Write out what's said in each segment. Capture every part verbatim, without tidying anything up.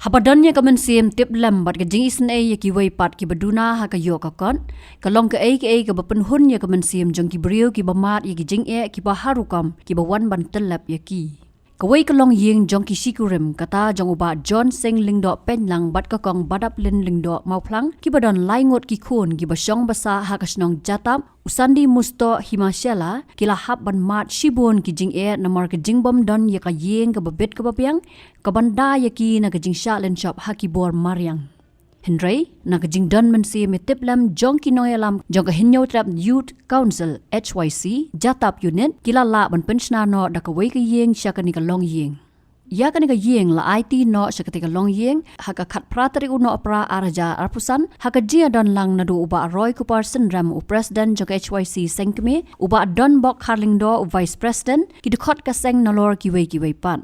Haba don ïa ka mynsiem tip lem bad ka jingisynei ïa kiwei pat kiba duna ha ka ïoh ka kot, ka long kaei kaei kaba pynhun ïa ka mynsiem jong ki briew kiba mad ïa ki jingeh kiba har rukom kiba wan ban tyllep ïa ki. Kawei ka longïing jong ki shikurim, kata jong u Bah John Singh Lyngdoh Pynlang bad ka Kong Badaplin Lyngdoh Mawphlang, kiba don lai ngut ki khun kiba shong basa ha ka shnong Jatap, u Sandi Mustoh Hima Shella, ki la hap ban mad shibun ki jingeh namar ka jingbym don ïa ka ïing kaba bit kaba biang ka ban da ïa ki na ka jingshah lynshop ha ki bor mariang. Hynrei na ka jingdon mynsiem ïa tip lem jong ki nongïalam jong ka Hynñiewtrep Youth Council, H Y C, Jatap Unit, ki la lah ban pynshna noh da kawei ka ïing sha kane ka longïing. Ïa kane ka ïing la aiti noh sha katei ka longïing ha ka khatphra tarik u Nohprah ar hajar arphew san, ha ka jingïadon lang naduh u Bah Roy Kupar Synrem, u President jong ka H Y C Seng Kmie, u Bah Donbok Kharlyngdoh, u Vice President, ki dkhot ka seng, nalor kiwei kiwei pat.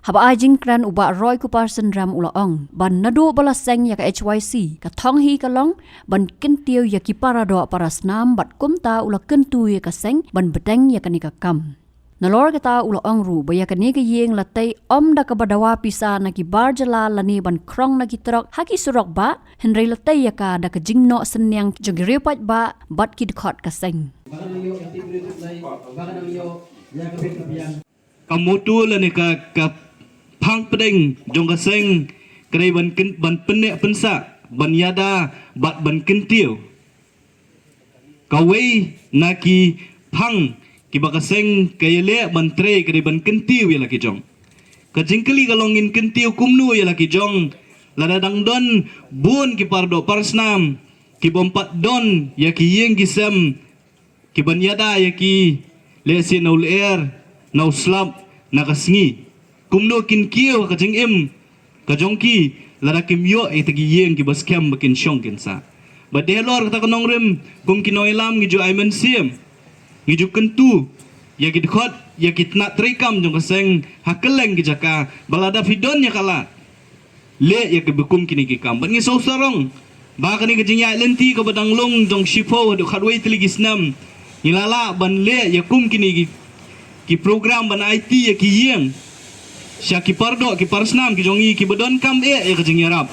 Haba ai jingkren, u Bah Roy Kupar Synrem u la ong ba naduh ba la seng ïa ka H Y C, ka thong hi ka long ban kyntiew ïa ki paradoh parasnam, bad kumta u la kyntu ïa ka seng ban bteng ïa kane ka kam. Nalor kata u la ong ruh ba ïa kane ka ïing la tei ym da kaba dawa pisa na ki bar jylla lane ban khrong na ki trok ha ki surok bah, hynrei la tei ïa ka da ka jingnoh synñiang jong ki riewpaidbah bad ki dkhot ka seng. Ka motto lane ka, ka phang pdeng jong ka seng ka dei ban kyn-, ban pynneh pynsah, ban ïada bad ban kyntiew. Kawei na ki phang kiba ka seng ka ïaleh ban trei ka dei ban kyntiew ïa la ki jong. Ka jingkylli ka long, ngin kyntiew kumno ïa la ki jong lada dang don bun ki paradoh parasnam kibym pat don ïa ki ïing ki sem kiban ïada ïa ki, lehse na u lyer, na u slap, na ka sngi. Kumno kin kiew ha ka jingim ka jong ki lada kim ïoh ïa kita ki ïing kiba skhem ba kin shong kin sah? Bad dei halor kata ka nongrim, kum ki nongïalam ngi ju ai mynsiem, ngi ju kyntu ïa ki dkhot, ïa ki tnat treikam jong ka seng ha kylleng ki jaka, ba lada phi don ïa ka lad, leh ïa kiba kum kine ki kam. Bad ngi sngewsarong ba kane ka jingïaid lynti kaba dang long jong shiphew haduh khatwei tylli ki snem, ngi la lah ban leh ïa kum kine ki, ki program ban aiti ïa ki ïing sha ki paradoh ki parasnam ki jong ngi kiba donkam eh ïa ka jingïarap.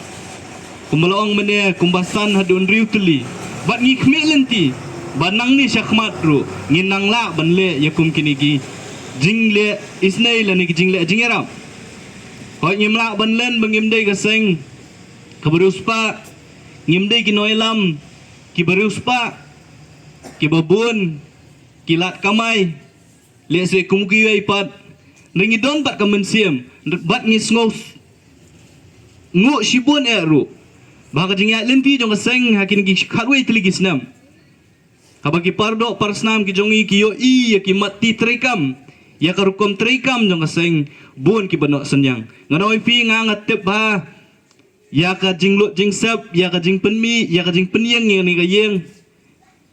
Kumba la ong mynne, kumba san haduh hynriew tylli. Bad ngi khmih lynti ba nangne shakhmat ruh ngin nang lah ban leh ïa kum kine ki jingleh isynei lane ki jingleh jingïarap. Hooid, ngim lah ban len ba ngim dei ka seng kaba riewspah, ngim dei ki nongïalam kiba riewspah, kiba bun ki lad kamai, lehse kum kiwei pat, hynrei ngi don pat ka mynsiem bad ngi sngew nguh shibun eh ruh ba ka jingïaid lynti jong ka seng ha kine ki khatwei tylli ki snem, haba ki paradoh parasnam ki jong ngi ki ïohi ïa ki mat ti treikam, ïa ka rukom treikam jong ka seng, bun kiba noh synñiang. Nga ong ïa phi, nga, nga tip ba ïa ka jinglut jingsep, ïa ka jingpynmih, ïa ka jingpynïeng ïa kane ka ïing,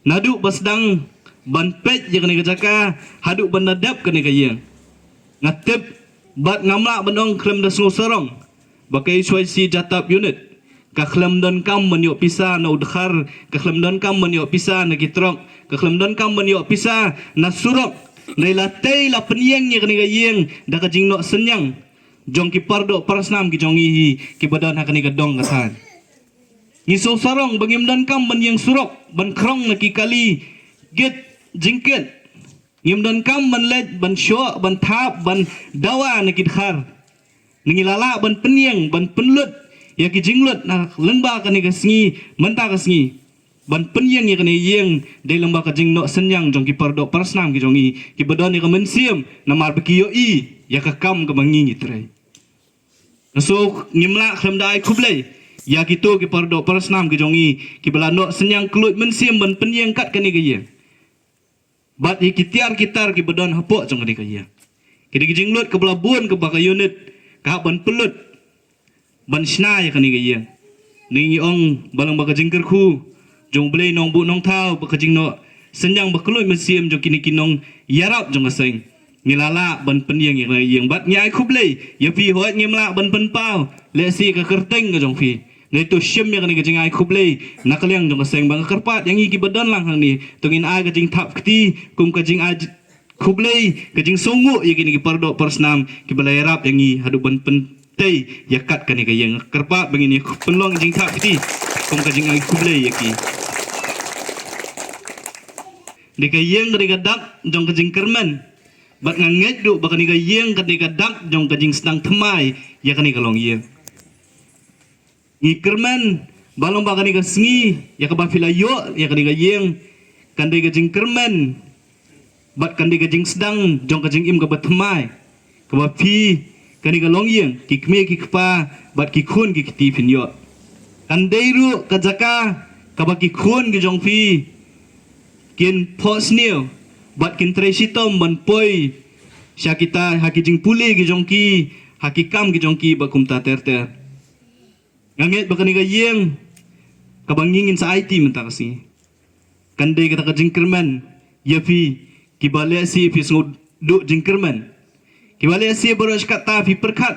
naduh ba sdang ban peit ïa kane ka jaka haduh ban da dep kane ka ïing, nga tip bad ngam lah ban ong khlem da sngewsarong ba ka H Y C Jatap Unit ka khlem donkam ban ïoh pisa na u dkhar, ka khlem donkam ban ïoh pisa na ki trok, ka khlem donkam ban ïoh pisa na surok. Hynrei la tei, la pynïeng ïa kane ka ïing da ka jingnoh synñiang jong ki paradoh parasnam ki jong ngi hi kiba don ha kane ka dong ka thaiñ. Ngi sngewsarong ba ngim donkam ban ïeng surok, ban khrong na ki kali git jingkit. Ngim donkam ban leit, ban shoh, ban thap, ban dawa na ki dkhar. Ngi la lah ban pynïeng, ban pynlut ïa ki jinglut na lyngba kane ka sngi, mynta ka sngi, ban pynïeng ïa kane ka ïing dei lyngba ka jingnoh synñiang jong ki paradoh parasnam ki jong ngi kiba don ïa ka mynsiem namar ba ki ïohi ïa ka kam kaba ngi ngi trei. Nga sngew ngim lah khlem da ai khublei ïa kito ki paradoh parasnam ki jong ngi kiba la noh synñiang kylluid mynsiem ban pynïeng kat kane ka ïing. Bad ïa ki tiar ki tar kiba don hapoh jong kane ka ïing. Kine ki jinglut kaba la bun kaba ka unit ka hap ban pynlut ban shna ïa kane ka ïing. Ngi ong ba lyngba ka jingkyrkhu jong U Blei Nongbuh Nongthaw, ba ka jingnoh synñiang ba kylluid mynsiem jong kine ki nongïarap jong ka seng, ngi la lah ban pynïeng ïa kane ka ïing. Bad ngi ai khublei ïa phi, hooid ngim lah ban pynpaw lehse ka kyrteng ka jong phi. Ngi to shim ïa kane ka jingai khublei na ka liang jong ka seng, ba nga kyrpad ïa ngi kiba don lang hangne, to ngin ai ka jingthap kti kum ka jingai khublei, ka jingsngewnguh ïa kine ki paradoh parasnam kiba la ïarap ïa ngi haduh ban pyn Tei ïa kat kane ka ïing. Kyrpad ba ngin ïa pynlong jingthap kti kum ka jingai khublei ïa ki. Dei ka ïing ka dei ka dak jong ka jingkyrmen. Bad nga ngeit duh ba kane ka ïing ka dei ka dak jong ka jingsdang thymmai ïa kane ka longïing. Ngi kyrmen ba long ba kane ka sngi ïa kaba phi la ïoh ïa kane ka ïing kan dei ka jingkyrmen bad kan dei ka jingsdang jong ka jingim kaba thymmai kaba phi, kane ka longïing, ki kmie ki kpa bad ki khun ki kti phin ïoh. Kan dei ruh ka jaka kaba ki khun ki jong phi kin phohsniew bad kin trei shitom ban poi sha kita ha ki jingpule ki jong ki, ha ki kam ki jong ki bad kumta ter ter. Nga ngeit ba kane ka ïing kaba ngi ngin sa aiti mynta ka sngi kan dei kata ka jingkyrmen ïa phi kiba lehse phi sngewduh jingkyrmen, kiba lehse baroh shi katta phi pyrkhat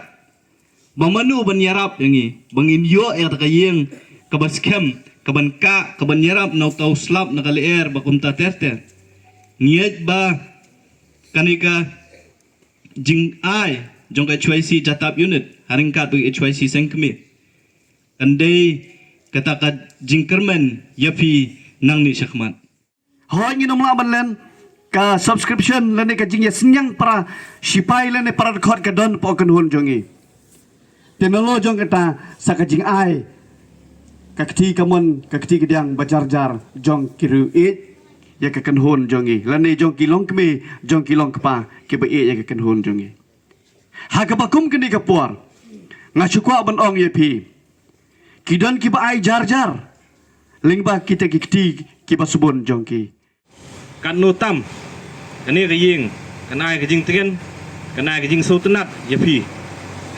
ba mano ban ïarap ïa ngi ba ngin ïoh ïa kata ka ïing kaba skhem, kaban kah, kaban ïarap na uta u slap na ka lyer bad kumta ter ter. Ngi ngeit ba kane ka jingai jong ka H Y C Jatap Unit ha ryngkat bad H Y C Seng Kmie kan dei kata ka jingkyrmen ïa phi nangne shakhmat. Hooid, ngin ym lah ban len, ka subscription lane ka jingïaseng ïa para shipai lane para dkhot ka don hapoh kynhun jong ngi. Te nalor jong kata sa ka jingai ka kti kamon ka kti kadiang ba jar jar jong ki riew ïeit ïa ka kynhun jong ngi lane jong ki longkmie jong ki longkpa kiba ïeit ïa ka kynhun jong ngi. Ha kaba kum kane ka por nga shu kwah ban ong ïa phi, ki don kiba ai jar jar lyngba kita ki kti kiba sbun jong ki. Katno tam kane ka ïing kan ai ka jingtngen, kan ai ka jingsngewtynnat ïa phi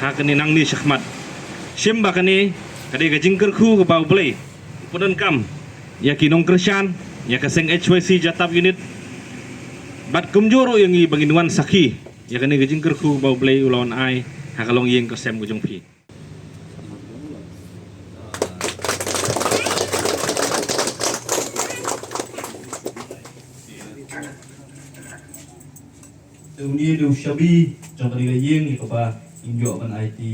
ha kane nangne shakhmat. Shim ba kane ka dei ka jingkyrkhu kaba U Blei u pyndonkam ïa ki nongkyrshan, ïa ka seng H Y C Jatap Unit. Bad kumjuh ruh ïa ngi ba ngin wan sakhi ïa kane ka jingkyrkhu ba U Blei u la wan ai ha ka longïing ka sem ka jong phi. Te une u dei u shabi jong kane ka ïing ïa kaba ngin ïoh ban aiti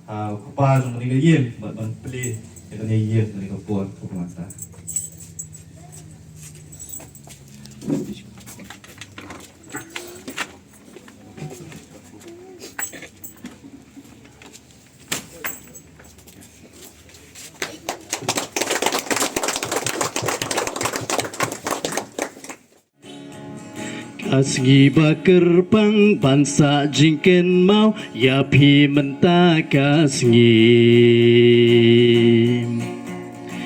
ha u kpa jong kane ka ïing bad ban plie ïa kane ka ïing ha kane ka por kaba mynta. Ka sngi ba kyrpang ban sah jingkynmaw ïa phi mynta ka sngi.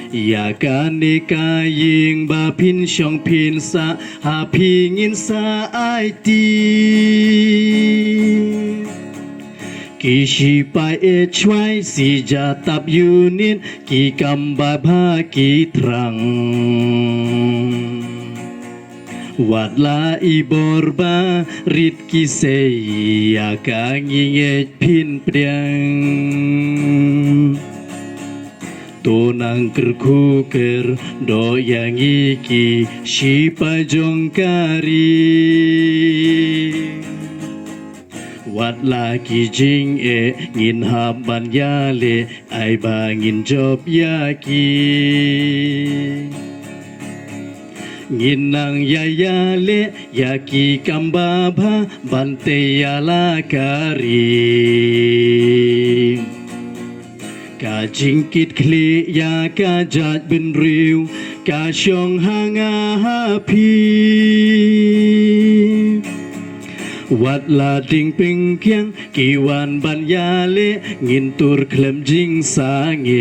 Ïa kane ka ïing ba phin shong phin sah ha phi ngin sa aiti. Ki shipai H Y C Jatap Unit ki kam babha ki thrang. Wat la i bor barit ki sei ïa ka ngi ngeit phin pdiang. To nang kyrkhu kyrdoh ïa ngi ki shipai jong ka ri. Wat la ki jingeh ngin hap ban ïaleh ai ba ngin jop ïa ki. Ngin nang ïa ïaleh ïa ki kam babha ban tei ïa la ka ri. Ka jingkitkhlieh ïa ka jaitbynriew ka shong ha nga ha phi. Wat la ding pyngkiang ki wan ban ïaleh ngin tur khlem jingsangeh.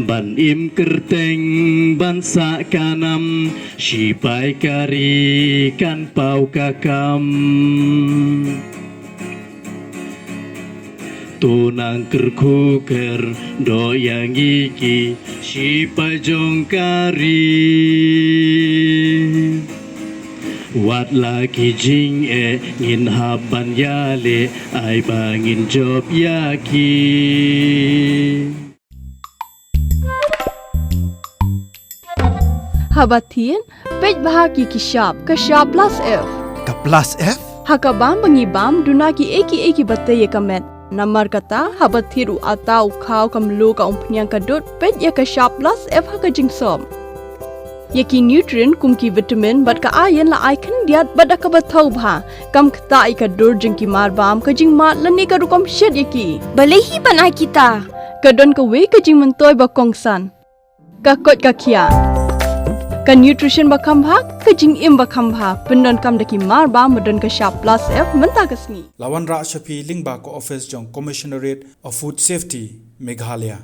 Ban im kyrteng ban sah ka nam shipai ka ri kan paw ka kam. To nang kyrkhu kyrdoh ïa ngi ki shipai jong ka ri. Wat la ki jingeh ngin hap ban ïaleh ai ba ngin jop ïa ki. Haba thied, peit bha ki ki shap, ka shap plus F. Ka plus F? Ha ka bam ba ngi bam, duna kiei kiei kiba tei ïa ka met. Namar kata, haba thied u atta, u khaw, ka mluh, ka umphniang, ka dud, peit ïa ka shap plus F ha ka jingsop. Ïa ki nutrient kum ki vitamin bad ka iron la ai khyndiat bad da kaba thaw bha. Kam ktah ïa ka dur jong ki mar bam, ka jingmad lane ka rukom shet ïa ki. Balei hi ban ai kita? Ka don kawei ka jingmyntoi ba kongsan. Ka koit ka khiah. Ka nutrition ba kham bha, ka jingim ba kham bha. Pyndonkam da ki mar bam ba don ka shap plus F mynta ka sngi. La wanrah sha phi lyngba ka office jong Commissionerate of Food Safety, Meghalaya.